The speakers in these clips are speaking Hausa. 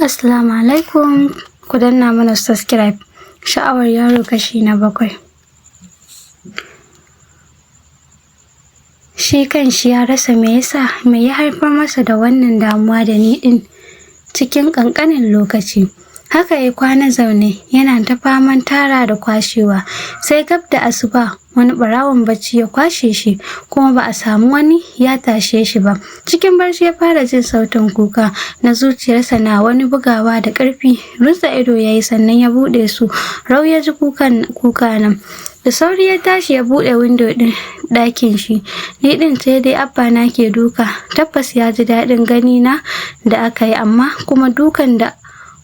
Assalamu alaikum. Ku danna mana subscribe. Sha'awar yaro kashi na 7. Shi kanshi ya rasa me yasa me ya haifar masa da wannan damuwa da ni ɗin cikin ƙanƙanin lokaci. Haka ya kwana zaune yana ta faman tara da kwashewa, sai gab da asuba wani ɓarawon bacci ya kwashe shi, kuma ba a samu wani ya tashe shi ba. Cikin barci ya fara jin sautin kuka na zuciyarsa na wani bugawa da ƙarfi. Rintsa ido ya yi sannan ya buɗe su, rau ya ji kukan kuka nan. Da sauri ya tashi ya buɗe windo ɗin ɗakin shi. Ni ɗin sai dai abba na ke duka. Tabbas ya ji daɗin gani na da aka yi, amma kuma dukan da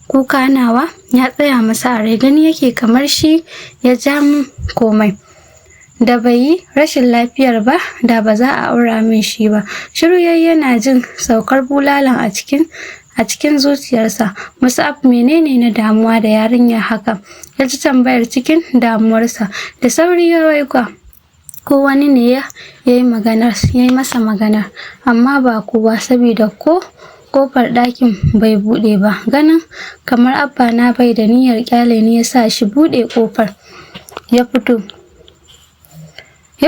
kuka nawa ya tsaya masa a rai, gani yake kamar shi ya ja min komai. Da bai yi rashin lafiyar ba, da ba za a aura min shi ba. Shiru yayi yana jin saukar bulalan a cikin zuciyarsa. Mus'ab, menene na damuwa da yarinyar haka? Ya ji tambayar cikin damuwarsa. Da sauri ya waiga ko wani ne ya yi maganar, ya yi masa maganar, amma ba kowa, saboda ko kofar ɗakin bai buɗe ba. Ganin kamar abba na bai da niyyar ƙyale ni ya sa shi buɗe kofar. Ya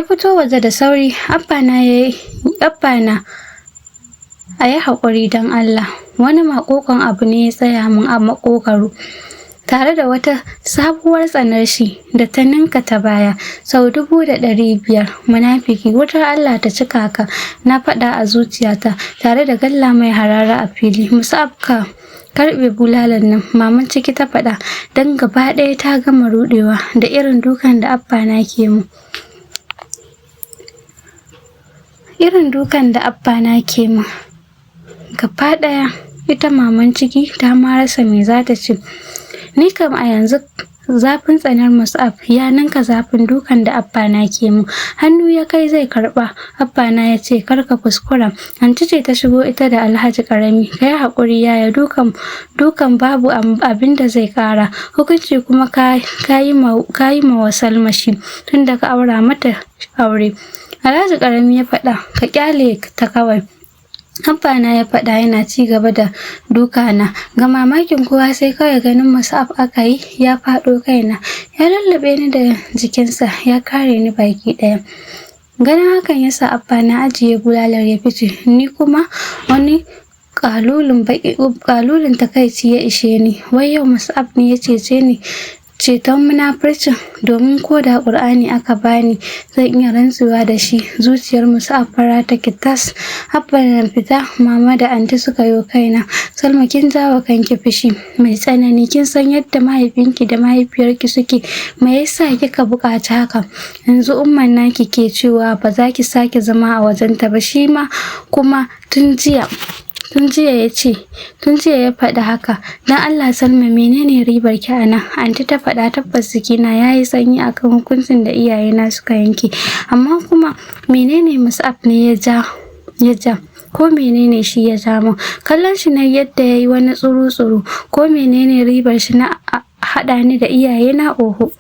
fito waje da sauri. Abba na ya abba na, a yi haƙuri don Allah. Wani maƙoƙon abu ne ya tsaya min a maƙogwaro, tare da wata sabuwar tsanar shi da ta ninka ta baya sau 1500. Munafiki, wutar Allah ta cika ka, na faɗa a zuciyata tare da galla mai harara a fili. Mus'ab, ka karɓe bulalan nan, maman ciki ta faɗa, don gaba ɗaya ta gama ruɗewa da irin dukan da abba na ke mu. Irin dukan da abba na ke min. Gaba ɗaya ita maman ciki ta ma rasa me za ta ce. Ni kam a yanzu zafin tsanar Mus'ab ya ninka zafin dukan da abba na ke mu. Hannu ya kai zai karɓa, abba na ya ce, kar ka kuskura. Anti ce ta shigo ita da Alhaji Karami. Kai haƙuri yaya, dukan dukan babu abin da zai ƙara. Hukunci kuma ka yi ma ka yi ma wa Salma shi tun da ka aura mata aure. Alhaji Karami ya faɗa, ka ƙyale ta kawai. Abba na ya faɗa yana ci gaba da duka na. Ga mamakin kowa, sai kawai ganin Mus'ab aka yi ya faɗo kaina. Ya lullube ni da jikinsa, ya kare ni baki ɗaya. Ganin hakan ya sa abba na ajiye bulalar ya fice. Ni kuma wani ƙalulun takaici ya ishe ni. Wai yau Mus'ab ne ya cece ni ceton munafurcin, domin ko da Ƙur'ani aka bani zan iya rantsuwa da shi, zuciyar Mus'ab fara take tas. Abba na fita, mama da anti suka yo kaina. Salma, kin jawo kanki fushi mai tsanani. Kin san yadda mahaifinki da mahaifiyarki suke, me yasa kika buƙaci haka? Yanzu umman naki ke cewa ba za ki sake zama a wajenta ba, shi ma kuma tun jiya ya ce, tun jiya ya faɗi haka. Don Allah Salma, menene ribar ki a nan? Anti ta faɗa. Tabbas jikina ya yi sanyi akan hukuncin da iyayena suka yanke, amma kuma menene Mus'ab ne ya ja ko menene shi ya ja min? Kallon shi na yadda ya yi wani tsuru-tsuru. Ko menene ribar shi na haɗa ni da iyayena? Oho.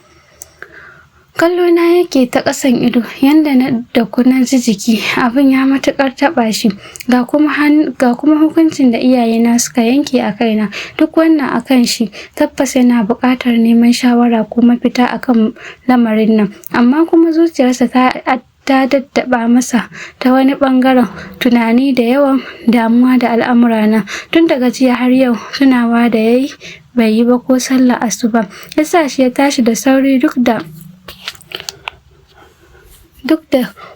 Kallo na yake ta ƙasan ido, yanda na da na ji jiki, abin ya matuƙar taɓa shi. Ga kuma hukuncin da iyayena suka yanke a kaina, duk wannan akan shi. Tabbas yana buƙatar neman shawara ko mafita akan lamarin nan, amma kuma zuciyarsa ta daddaba masa ta wani ɓangaren tunani da yawan damuwa da al'amurana. Tun daga jiya har yau, tunawa da yayi bai yi ba ko sallar asuba, ya sa shi ya tashi da sauri, duk da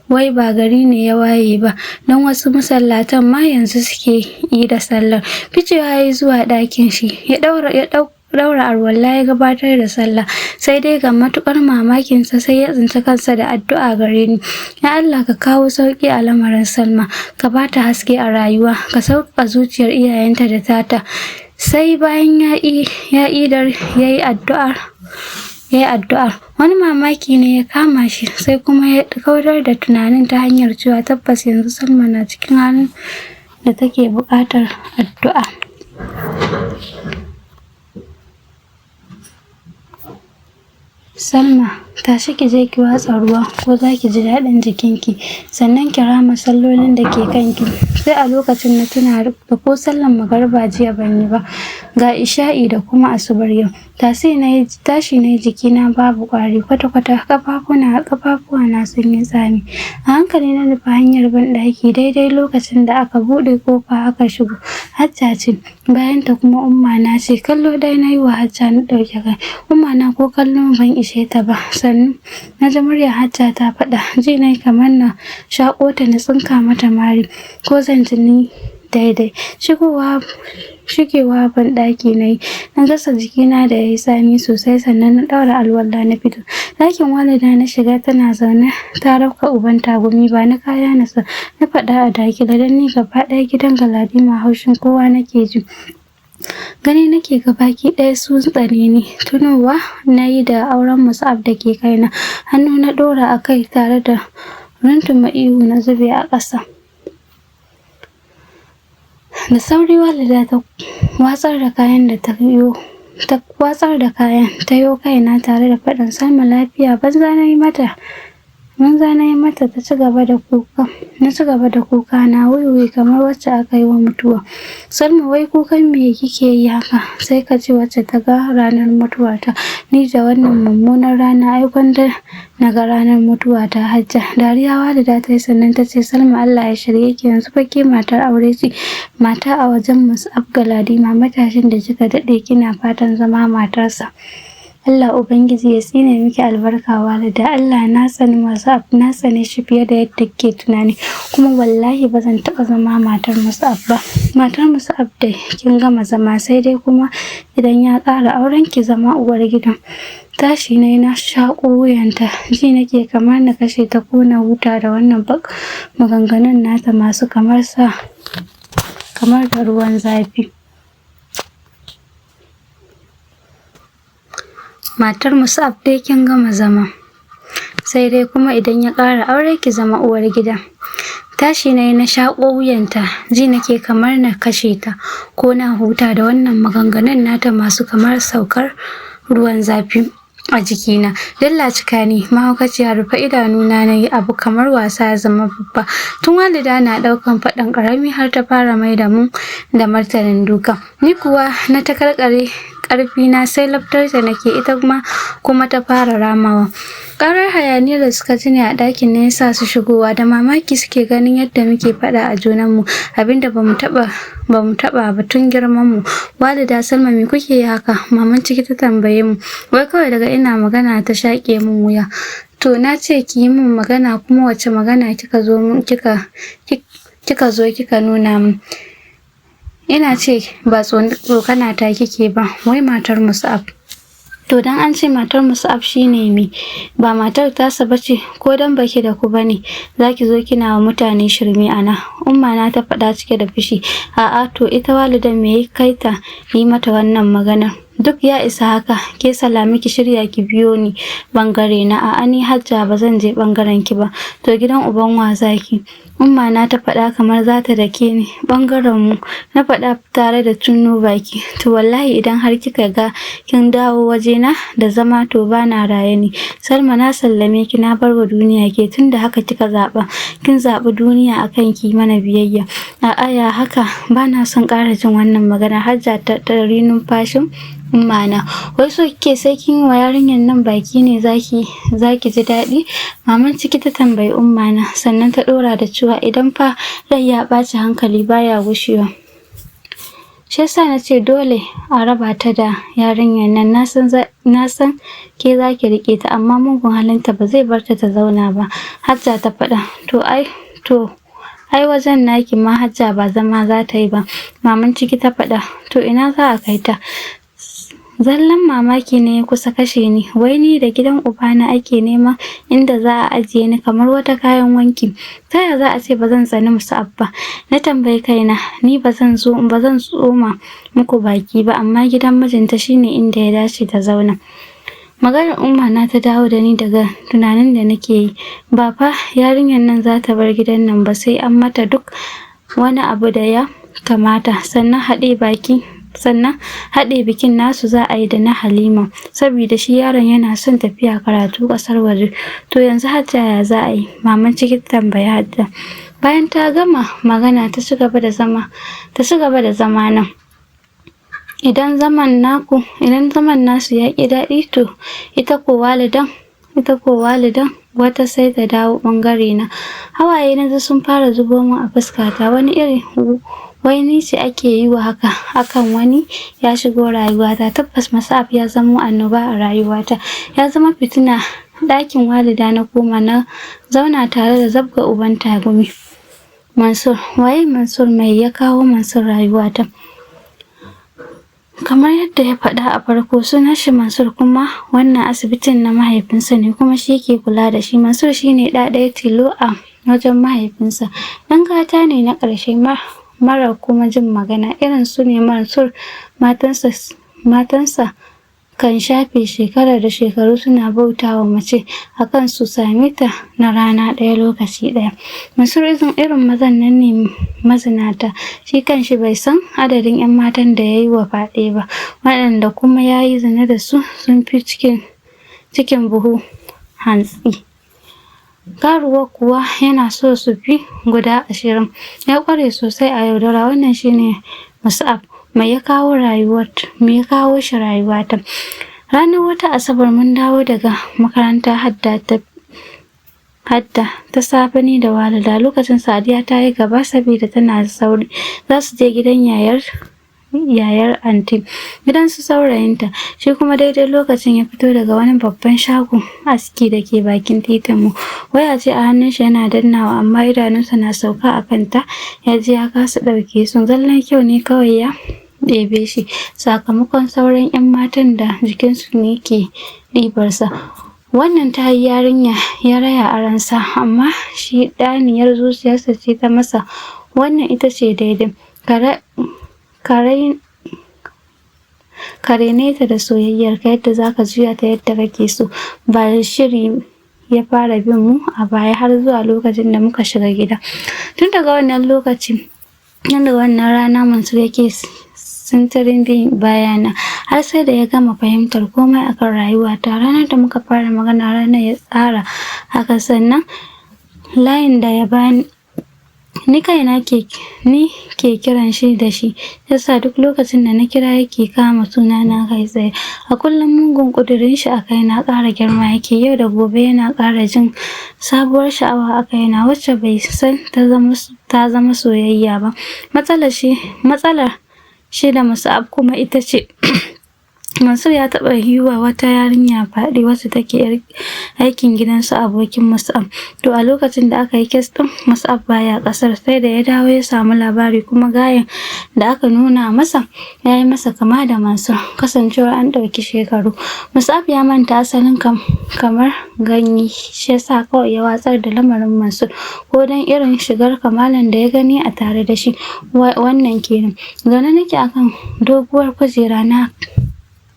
wai ba gari ne ya waye ba, don wasu masallatan ma yanzu suke yi da sallar. Ficewa ya yi zuwa ɗakin shi, ya ɗaura arwalla, ya gabatar da sallah. Sai dai ga matuƙar mamakinsa, sai ya tsinci kansa da addu'a gare ni. Ya Allah, ka kawo sauƙi a lamarin Salma, ka ba ta haske a rayuwa, ka sauƙaƙa zuciyar iyayenta da tata. Sai bayan ya idar ya yi addu'ar, wani mamaki ne ya kama shi, sai kuma ya kautar da tunanin ta hanyar cewa tabbas yanzu Salma na cikin halin da take buƙatar addu'a. Salma. Tashi ki je ki watsa ruwa ko za ki ji daɗin jikinki, sannan ki rama sallolin da ke kanki. Sai a lokacin na tuna da ko sallan magariba jiya ban yi ba, ga isha'i da kuma asubar yau. Tashi na yi jikina babu ƙwari kwata-kwata, ƙafafuwana sun yi tsami. A hankali na nufi hanyar banɗaki daidai lokacin da aka buɗe ƙofa aka shigo. Hajja ce, bayan ta kuma Umma na ce. Kallo ɗaya na yi wa Hajja na ɗauke kai. Umma na ko kallon ban ishe ta ba. Sannu, na ji muryar Hajja ta faɗa. Ji na kamar na shaƙo ta na tsinka mata mari ko zan ji ni daidai. Shigewa banɗaki na yi, na gasa jikina da ya yi tsami sosai, sannan na ɗaura alwala na fito. Ɗakin walida na shiga, tana zaune ta rabka uban tagumi. Ba ni kaya na sa, na faɗa a dakile, don ni gaba ɗaya gidan Galadima haushin kowa nake ji. Gani nake gabaki ɗaya sun tsane ni. Tunowa na yi da auren Mus'ab da ke kaina. Hannu na ɗora a kai tare da runtuma ihu na zube a ƙasa. Da sauri walida ta watsar da kayan da ta yo ta watsar da kayan ta yo kaina tare da faɗin, Salma, lafiya? Banza na yi mata banza na yi mata ta ci gaba da kuka. Na ci gaba da kuka na wiwi kamar wacce aka yi wa mutuwa. Salma, wai kukan me kike yi haka? Sai ka ce wacce ta ga ranar mutuwata. Ni da wannan mummunar rana ai gwanda na ga ranar mutuwata, Hajja. Dariya walida ta yi sannan ta ce, Salma, Allah ya shirye ki, yanzu fa ke matar aure ce. Mata a wajen Mus'ab Galadima, matashin da kika daɗe kina fatan zama matarsa. Allah Ubangiji ya tsine miki albarka, walida. Allah na tsani Mus'ab, na tsane shi fiye da yadda kike tunani, kuma wallahi ba zan taɓa zama matar Mus'ab ba. Matar Mus'ab dai kin gama zama, sai dai kuma idan ya ƙara auren ki zama uwar gidan. Tashi na yi na shaƙo wuyanta, ji nake kamar na kashe ta ko na huta da wannan bak maganganun nata masu kamar sa kamar da ruwan zafi. Matar Mus'ab dai kin gama zama, sai dai kuma idan ya ƙara aure ki zama uwar gida. Tashi na yi na shaƙo wuyanta, ji nake kamar na kashe ta ko na huta da wannan maganganun nata masu kamar saukar ruwan zafi a jikina. Dalla cika ni mahaukaciya, rufe idanuna na yi, abu kamar wasa ya zama babba. Tun walida na ɗaukan faɗan ƙarami har ta fara mai da mu da martanin duka. Ni kuwa na ta karkare ƙarfi na sai laftar ta nake, ita kuma ta fara ramawa. Ƙarar hayaniyar da suka ji ne a ɗakin ne yasa su shigowa. Da mamaki suke ganin yadda muke faɗa a junanmu, abinda bamu taɓa ba tun girman mu. Walida, Salma, me kuke yi haka? Maman ciki ta tambaye mu. Wai kawai daga ina magana ta shaƙe min wuya. To na ce ki yi min magana, kuma wace magana kika zo kika kika zo kika nuna min? Ina ce ba tsokana ta kike ba, wai matar Mus'ab. To dan an ce matar Mus'ab shine me? Ba matar tasa bace? Ko dan baki da ku bane zaki zo kina wa mutane shirme ana? Umma na ta faɗa cike da fushi. A'a, to ita walidan me ya kai ta yi mata wannan magana? Duk ya isa haka, ke Salami, ki shirya ki biyo ni bangare na. A'a, ni Hajja ba zan je bangaren ki ba. To gidan uban wa zaki? Umma na ta faɗa kamar za ta dake ni. Bangaren mu, na faɗa tare da tunno baki. To wallahi idan har kika ga kin dawo wajena da zama, to bana raye ne. Salma, na sallame ki, na bar wa duniya ke, tunda haka kika zaɓa. Kin zaɓi duniya akan ki mana biyayya. A'a, ya haka? Bana son ƙara jin wannan magana. Hajja ta tari numfashin umma na. Wai so kike sai kin yi wa yarinyar nan baki ne zaki ji daɗi? Maman ciki ta tambayi umma na, sannan ta ɗora da cewa idan fa rai ya ɓaci hankali baya gushewa. Shi yasa na ce dole a raba ta da yarinyar nan. Na san ke zaki riƙe ta, amma mugun halinta ba zai bar ta ta zauna ba. Hajja ta faɗa. To ai wajen naki ma Hajja ba zama za ta yi ba. Maman ciki ta faɗa. To ina za a kai ta? Zallan mamaki ne ya kusa kashe ni. Wai ni da gidan ubana ake nema inda za a ajiye ni kamar wata kayan wanki. Ta ya za a ce ba zan tsani Mus'ab ba? Na tambayi kaina. Ni ba zan zo ba zan tsoma muku baki ba, amma gidan mijinta shine inda ya dace ta zauna. Maganar umma na ta dawo da ni daga tunanin da nake yi. Ba fa yarinyar nan za ta bar gidan nan ba sai an mata duk wani abu da ya kamata, sannan haɗe baki Sannan haɗe bikin nasu za a yi da na Halima, saboda shi yaron yana son tafiya karatu ƙasar waje. To yanzu Hajja ya za a yi? Maman ciki ta tambayi Hajja. Bayan ta gama magana ta ci gaba da zama ta ci gaba da zama nan. Idan zaman naku idan zaman nasu ya ƙi daɗi, to ita ko walidan wata sai ta dawo ɓangare na. Hawaye na ji sun fara zubo min a fuskata. Wani iri wai ni ce ake yi wa haka akan wani ya shigo rayuwata? Tabbas Mus'ab ya zamo annoba a rayuwata, ya zama fitina. Ɗakin walida na koma na zauna tare da zabga uban tagumi. Mansur, waye Mansur? Mai ya kawo Mansur rayuwata? Kamar yadda ya faɗa a farko, sunan shi Mansur, kuma wannan asibitin na mahaifinsa ne, kuma shi yake kula da shi. Mansur shine ɗa ɗaya tilo a wajen mahaifinsa. Ɗan gata ne na ƙarshe, mara kuma jin magana. Irin su ne Mansur, matansa kan shafe shekara da shekaru suna bautawa mace akan su same ta na rana ɗaya, lokaci ɗaya. Mansur irin mazan nan ne mazinata. Shi kanshi bai san adadin 'yan matan da ya yi wa fyaɗe ba, waɗanda kuma ya yi zina da su sun fi cikin buhu hantsi. Karuwa kuwa yana so su fi guda 20. Ya ƙware sosai a yaudara. Wannan shine Mus'ab. Mai ya kawo shi rayuwata? Ranar wata Asabar mun dawo daga makaranta hadda ta safe, ni da walida. Lokacin Sadiya ta yi gaba saboda tana da sauri. Za su je gidan yayar anti, gidan su saurayinta. Shi kuma daidai lokacin ya fito daga wani babban shagon aski da ke bakin titin mu. Waya ce a hannun shi yana dannawa, amma idanunsa na sauka a kanta ya ji ya kasa ɗauke su. Zallan kyau ne kawai ya ɗebe shi, sakamakon sauran 'yan matan da jikinsu ne ke ɗibarsa. Wannan ta yi yarinya, ya raya a ransa, amma shi ɗaniyar zuciyarsa ce ta masa wannan ita ce daidai. Ka raine ta da soyayyarka yadda zaka juya ta yadda kake so. Ba shiri ya fara bin mu a baya har zuwa lokacin da muka shiga gida. Tun daga wannan lokaci, tun daga wannan rana, Mansur yake sintirin bin bayana har sai da ya gama fahimtar komai akan rayuwata. Ranar da muka fara magana, ranar ya tsara haka. Sannan layin da ya bani, ni kaina ke ni ke kiran shi da shi, yasa duk lokacin da na kira yake kama sunana kai tsaye. A kullum mugun ƙudurin shi a kaina ƙara girma yake. Yau da gobe yana ƙara jin sabuwar sha'awa a kaina, wacce bai san ta zama soyayya ba. Matsalar shi da Mus'ab kuma ita ce Mansur ya taɓa yi wa wata yarinya fyaɗe wacce take yar aikin gidansu abokin Mus'ab. To a lokacin da aka yi case ɗin, Mus'ab baya ƙasar, sai da ya dawo ya samu labari, kuma gayen da aka nuna masa ya yi masa kama da Mansur. Kasancewar an ɗauki shekaru, Mus'ab ya manta asalin kamar ganye, shi yasa kawai ya watsar da lamarin Mansur, ko don irin shigar kamalan da ya gani a tare da shi. Wannan kenan. Zaune nake akan doguwar kujera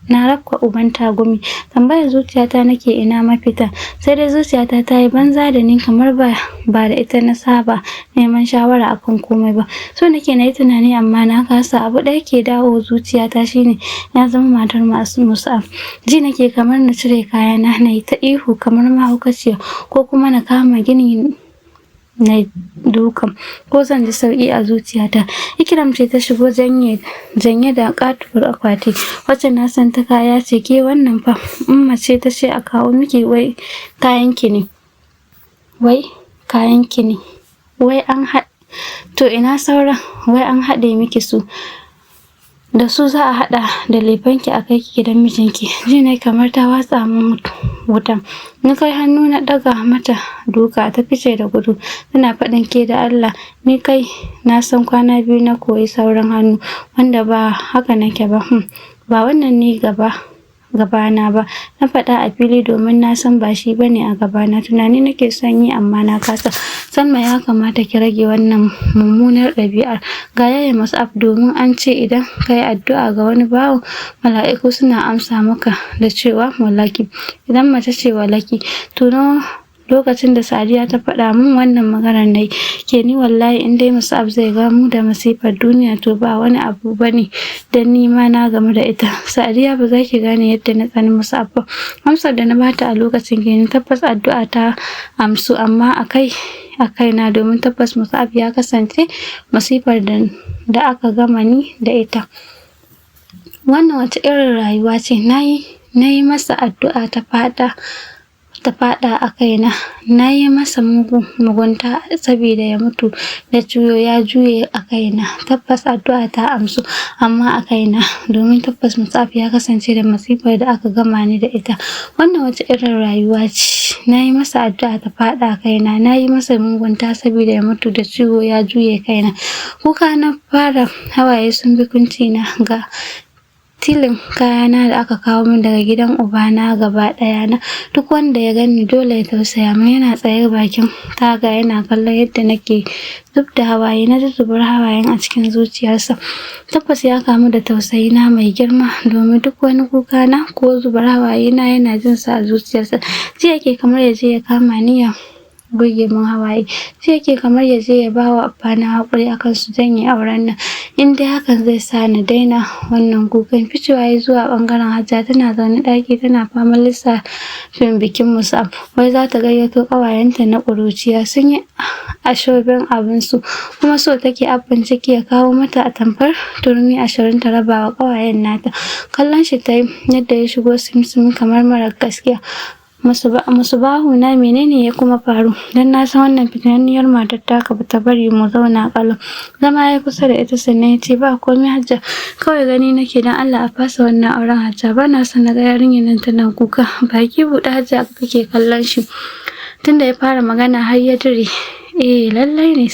na rabka uban tagumi. Tambayar zuciyata nake, ina mafita? Sai dai zuciyata ta yi banza da ni, kamar ba da ita na saba neman shawara akan komai ba. So nake na yi tunani, amma na kasa. Abu ɗaya ke dawo zuciyata, shine na zama matar masu Mus'ab. Ji nake kamar na cire kayana na yi ta ihu kamar mahaukaciya, ko kuma na kama gini na dukan, ko zan ji sauƙi a zuciyata. Ikram ce ta shigo janye da katuwar akwati wacce na san ta kaya ce. Ke, wannan fa? Umma ce ta ce a kawo miki, wai kayan ki ne, wai kayan ki ne, wai an haɗ to ina sauran, wai an haɗe miki su, da su za a haɗa da lefenki a kai ki gidan mijinki. Ji ne kamar ta watsa min wuta. Na kai hannu na ɗaga mata duka, ta fice da gudu tana faɗin, ke da Allah, ni kai na san kwana biyu na koyi sauran hannu, wanda ba haka nake ba. Ba wannan ne gabana ba, na faɗa a fili domin na san ba shi bane a gabana. Tunani nake son yi, amma na kasa. Salma, ya kamata ki rage wannan mummunar ɗabi'ar ga yaya Mus'ab, domin an ce idan ka yi addu'a ga wani bawo, mala'iku suna amsa maka da cewa walaki, idan mace ce walaki. Tuno Lokacin da Sadiya ta faɗa min wannan maganar nayi ke ni wallahi in dai Mus'ab zai gamu da masifar duniya to ba wani abu bane, dan ni ma na gamu da ita. Sadiya, ba za ki gane yadda na tsani Mus'ab ba. Amsar da na bata a lokacin kenan. Tabbas addu'a ta amsu, amma akai a kaina, domin tabbas Mus'ab ya kasance masifar da aka gama ni da ita. Wannan wata irin rayuwa ce? Na yi masa addu'a ta faɗa a kaina. Na yi masa mugunta saboda ya mutu da ciwo, ya juye a kaina. Tabbas addu'a ta amsu, amma a kaina, domin tabbas Mus'ab ya kasance da masifar da aka gama ni da ita. Wannan wata irin rayuwa ce? Na yi masa addu'a ta faɗa a kaina. Na yi masa mugunta saboda ya mutu da ciwo, ya juye kaina. Kuka na fara, hawaye sun bi na ga tilin kayana da aka kawo min daga gidan ubana gaba ɗaya na. Duk wanda ya gani dole ya tausaya min. Yana tsaye bakin taga yana kallon yadda nake zub da hawaye. Na ji zubar hawayen a cikin zuciyarsa. Tabbas ya kamu da tausayi na mai girma, domin duk wani kuka na ko zubar hawaye na yana jin sa a zuciyarsa. Ji yake kamar ya je ya kama ni ya goge min hawaye. Ji yake kamar ya je ya bawa abbana haƙuri akan su janye auren nan, in dai hakan zai sa na daina wannan kukan. Ficewa ya zuwa ɓangaren Hajja. Tana zaune ɗaki tana faman lissafin bikin Mus'ab. Wai za ta gayyato ƙawayenta na ƙuruciya, sun yi ashobin abinsu, kuma so take abban ciki ya kawo mata atamfar turmi 20 ta raba wa ƙawayen nata. Kallon shi ta yi yadda ya shigo simsim kamar mara gaskiya. Musubahu na, menene ya kuma faru? Dan na san wannan fitinanniyar matar taka bata bari mu zauna ƙalau. Zama ya kusa da ita sannan ya ce, "Ba komai, Hajja, kawai gani nake dan Allah a fasa wannan auren. Hajja, bana son na ga yarinyar nan tana kuka." Baki buɗe Hajja kake kallon shi tunda ya fara magana har ya dire. "Eh, lallai ne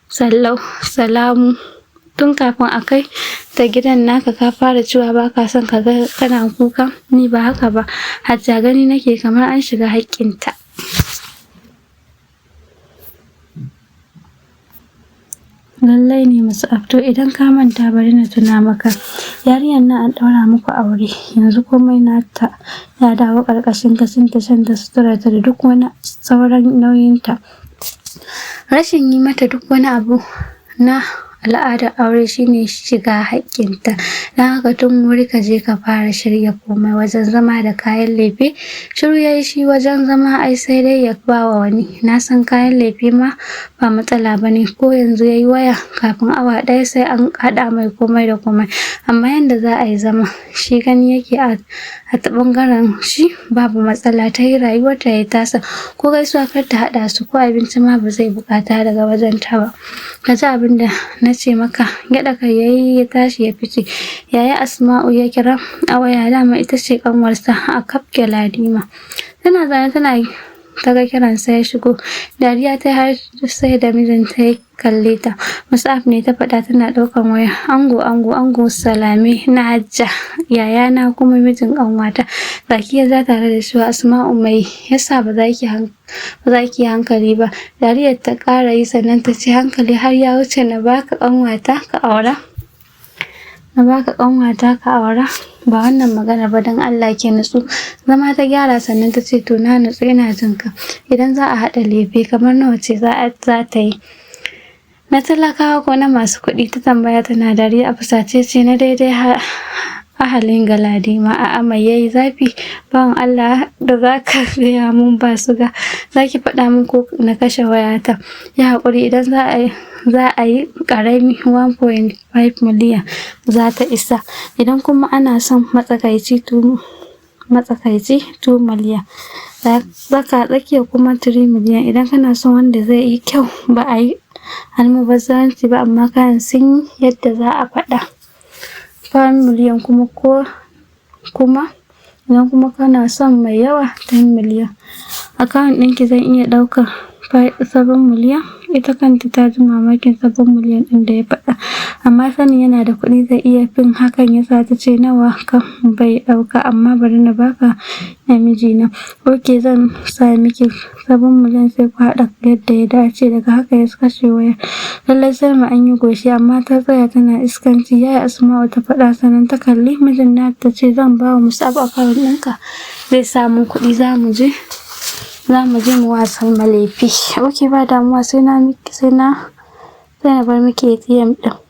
Sallau Salamu, tun kafin a kai ta gidan naka ka fara cewa ba ka son ka ga kana kuka." "Ni ba haka ba, Hajja, gani nake kamar an shiga haƙƙinta." "Lallai ne Mus'ab, to idan ka manta bari na tuna maka. Yarinyar nan an ɗaura muku aure, yanzu komai nata ya dawo ƙarƙashin ka, cinta, shanta, suturarta da duk wani sauran nauyinta. Rashin yi mata duk wani abu na al'adar aure shine shiga haƙƙinta. Don haka tun wuri ka je ka fara shirya komai wajen zama da kayan lefe." Shiru ya yi shi. Wajen zama ai sai dai ya ba wa wani. "Na san kayan lefe ma ba matsala ba ne, ko yanzu ya yi waya kafin awa 1 sai an haɗa mai komai da komai. Amma yanda za a yi zama, shi gani yake a ta ɓangaren shi babu matsala, ta yi rayuwarta ya yi tasa, ko gaisuwa kar ta haɗa su, ko abinci ma ba zai buƙata daga wajen ta ba. Ka ji abin da na ce maka." Gyaɗa kai ya yi, ya tashi ya fice. Yaya Asma'u ya kira a waya. Dama ita ce ƙanwarsa a kaf Galadima. Tana zaune tana ta ga kiransa ya shigo. Dariya ta har sai da mijinta ya kalle ta. "Mus'ab ne," ta faɗa tana ɗaukan waya. "Ango, ango, ango Salame na Hajja, yayana kuma mijin ƙanwata." Baki ya ja tare da cewa, "Asma'u, mai yasa ba za ki yi hankali ba?" Dariyar ta ƙara yi sannan ta ce, "Hankali har ya wuce na baka ƙanwata ka aura? Na baka ƙanwata ka aura? Ba wannan magana ba, don Allah ki nutsu." Zama ta gyara sannan ta ce, "To, na nutsu, ina jin ka. Idan za a haɗa lefe kamar nawa ce za ta yi? Na talakawa ko na masu kuɗi?" ta tambaya tana dariya. A fusace ce, "Na daidai ahalin Galadima." "A'a, mai yayi zafi, bawan Allah, da za ka gaya mun ba suga? Za ki faɗa mun ko na kashe wayata?" "Ya haƙuri, idan za a yi ƙarami 1.5 miliyan za ta isa. Idan kuma ana son matsakaici 2 miliyan, tsaka tsakiya kuma 3 miliyan. Idan kana son wanda zai yi kyau, ba a yi almubazzaranci ba amma kayan sun yi yadda za a faɗa, 5 miliyan. Kuma ko kuma idan kuma kana son mai yawa, 10 miliyan." "Akawun ɗinki zan iya ɗaukar 7 miliyan?" Ita kanta ta ji mamakin 7 miliyan ɗin da ya faɗa, amma sanin yana da kuɗi zai iya fin hakan yasa ta ce, "Nawa kam bai ɗauka, amma bari na baka na mijina." "Ok, zan sa miki 7 miliyan, sai ku haɗa yadda ya dace." Daga haka ya kashe wayar. Lallai Salma an yi goshi, amma ta tsaya tana iskanci. "Yaya Asma'u," ta faɗa sannan ta kalli mijin nata ta ce, "Zan ba wa Mus'ab akawun ɗinka, zai sa mun kuɗi, za mu je Za mu je mu wa Salma lefe. Ok, ba damuwa, sai na miki, sai na bar miki ATM ɗin.